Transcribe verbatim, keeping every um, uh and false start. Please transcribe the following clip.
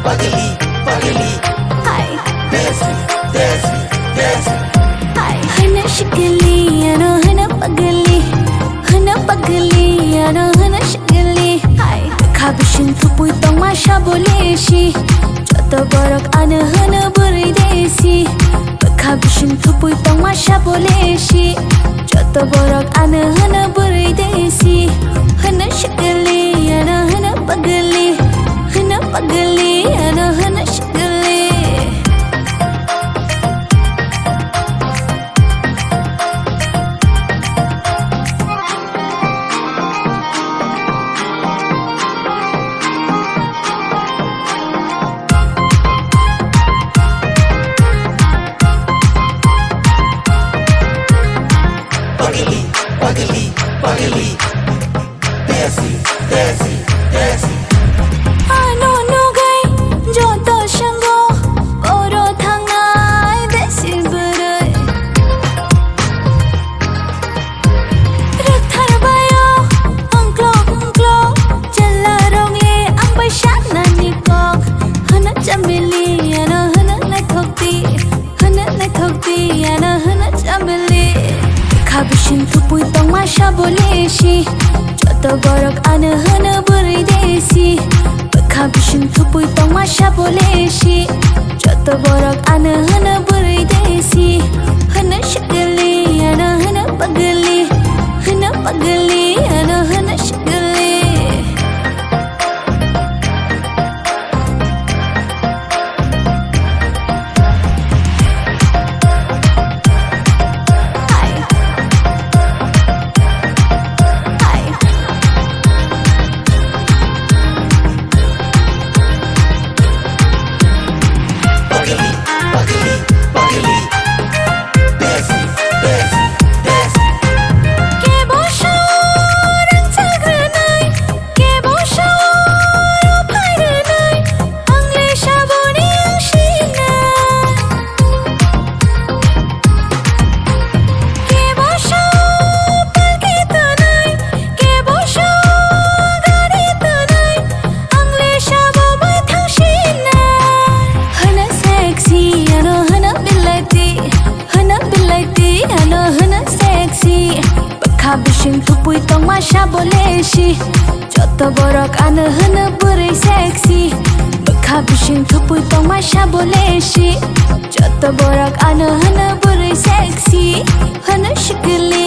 Pagli, pagli. Hai. Desi, desi, desi. Hai. Hana shikili, ano hana pagli. Hana pagli, ano hana shikili. Hai. Khabising thupui tongma sabo leshi. Joto borok ano hana bwrwi desi. Khabising thupui tongma sabo leshi. Joto borok ano hana bwrwi desi. Hana shikili, ano hana pagli. Hana pagli, ano hana shikili. Pagli, pagli, pagli. Desi, desi, desi. Ano nugwi joto swngo, oro thangnai desi bwrwi. Rwktharbaio ongklok ongklok, chwlarokni ang bai saknani kok. Hwno chamili, ano hwno naithok di, hwno naithok di, ano hwno chamili. Bwkha bising thupui tongma sabo leshi, joto borok ano hwno bwrwi desi. Bwkha bising thupui tongma sabo leshi, joto borok ano hwno bwrwi desi. Hwno shikili, ano hwno pagli, hwno pagli, ano hwno shikili. Kebo sao palki tanai, kebo sao gari tanai, ang le sabo bai thangsinai. Hana sexy, ano hana bilati, hana bilati, ano hana sexy. Bwkha bising thupui tongma sabo leshi. Joto borok ano hwno bwrwi sexy. Bwkha bising thupui tongma sabo leshi. Joto borok ano hwno bwrwi sexy. Hwno sikili,